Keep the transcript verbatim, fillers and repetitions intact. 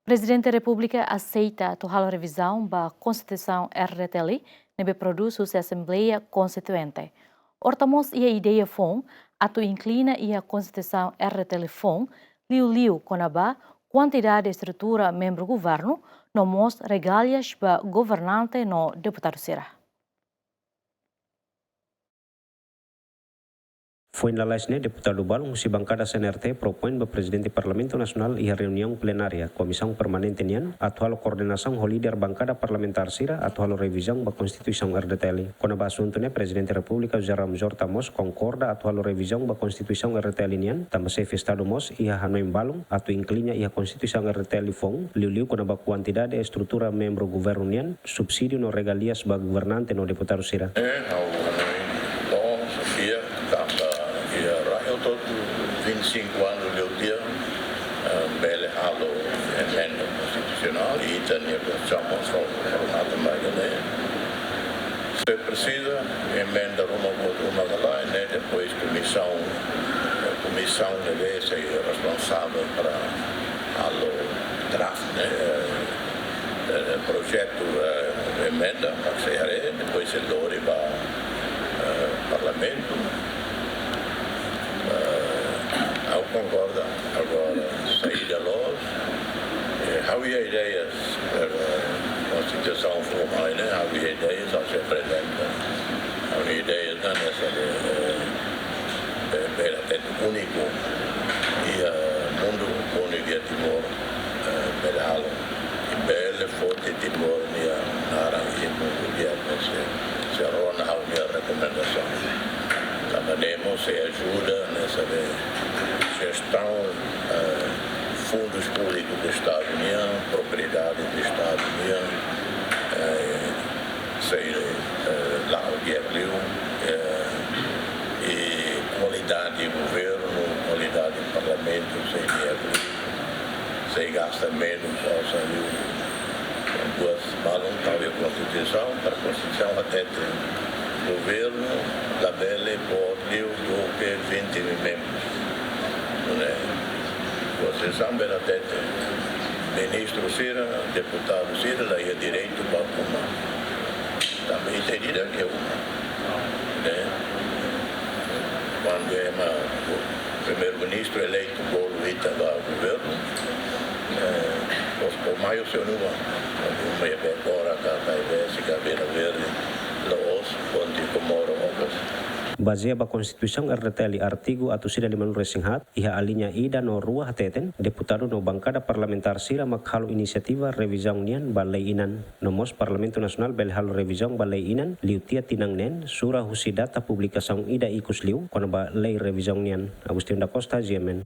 Prezidente Repúblika aseita atu halo revizaun ba Konstituisaun R D T L ne'ebé prodús husi Asembleia Konstituinte. Horta mós iha ideia foun atu inklui iha Konstituisaun R D T L foun, liuliu kona-ba kuantidade estrutura membru governu, no mós regalias ba governante no deputadu sira. Foin lalais ne'e, deputadu balun husi bankada C N R T propoin ba Prezidente Parlamentu Nasionál iha reuniaun plenária Komisaun Permanente nian atu halo koordenasaun ho líder bankada parlamentár sira atu halo revizaun ba Konstituisaun R D T L. Kona-ba asuntu ne'e, Prezidente Repúblika José Ramos Horta mós konkorda atu halo revizaun ba Konstituisaun R D T L nian, tanba Xefe Estadu mós iha hanoin balun atu inklui iha Konstituisaun R D T L foun, liuliu kona-ba kuantidade estrutura membru governu nian, subsídiu no regalias ba governante no deputadu sira. Eh, ha'u hanoin loos, sofia, tanba iha rai hotu-hotu vinte e cinco anos liu tiha, eh, bele halo emenda konstitusionál, i ita-nia Konstituisaun mós fó, fó mata mai ne'e. Se presiza, emenda ruma buat ruma ka lae, ne'e, depois komisaun, eh, komisaun ne'ebé sei responsavel para halo draft, ne'e, eh, eh, projetu, eh, emenda, para sei haree, depois sei lori ba, eh, Parlamentu. Eh, ha'u konkorda, agora, saida loos, eh, ha'u-nia ideia, eh, Konstituisaun foun mai ne'e, ha'u-nia ideia, ha'u sei aprezenta. Ha'u-nia ideia, ne'e, hanesan, eh, eh, bele hateten úniku iha mundu, úniku iha Timor, eh, bele halo. I bele foti Timor nia naran iha mundu di'ak, sei, sei rona ha'u-nia rekomendasaun. Tanba ne'e mós sei ajuda, ne'e, hanesan jestaun, eh, fundus públikus do Estadu nian, propriedade do Estadu nian, eh, sei, eh, la'o di'ak liu, eh, i kualidade governu, kualidade parlamentu sei di'ak liu, sei gasta menus, osan liu. Buat balun tau iha Konstituisaun, para Konstituisaun hateten governu labele boot liu duké vinte mil membrus. Ne'e, Konstituisaun bele hateten ministru sira, deputadu sira la iha direitu ba uma. Tanba ita ida ke uma. Ne'e, kuandu ema primeiru-ministru eleitu bolu ita ba governu, eh, os, o maio se uma, uma iha Becora, ka, ka iha Besi, ka Vila Verde, la'ós, konti Komoro, okas. Bazeia ba Konstituisaun R D T L artigu atus ida limanulu-resin-haat, iha aliña ida no rua hateten, deputadu no bankada parlamentár sira mak halo inisiativa revizaun nian ba lei inan. No mós Parlamentu Nasionál bele halo revizaun ba lei inan, liu tiha tinan neen, sura husi data publikasaun ida ikus liu, kona-ba lei revizaun nian. Agostinho da Costa, G M N.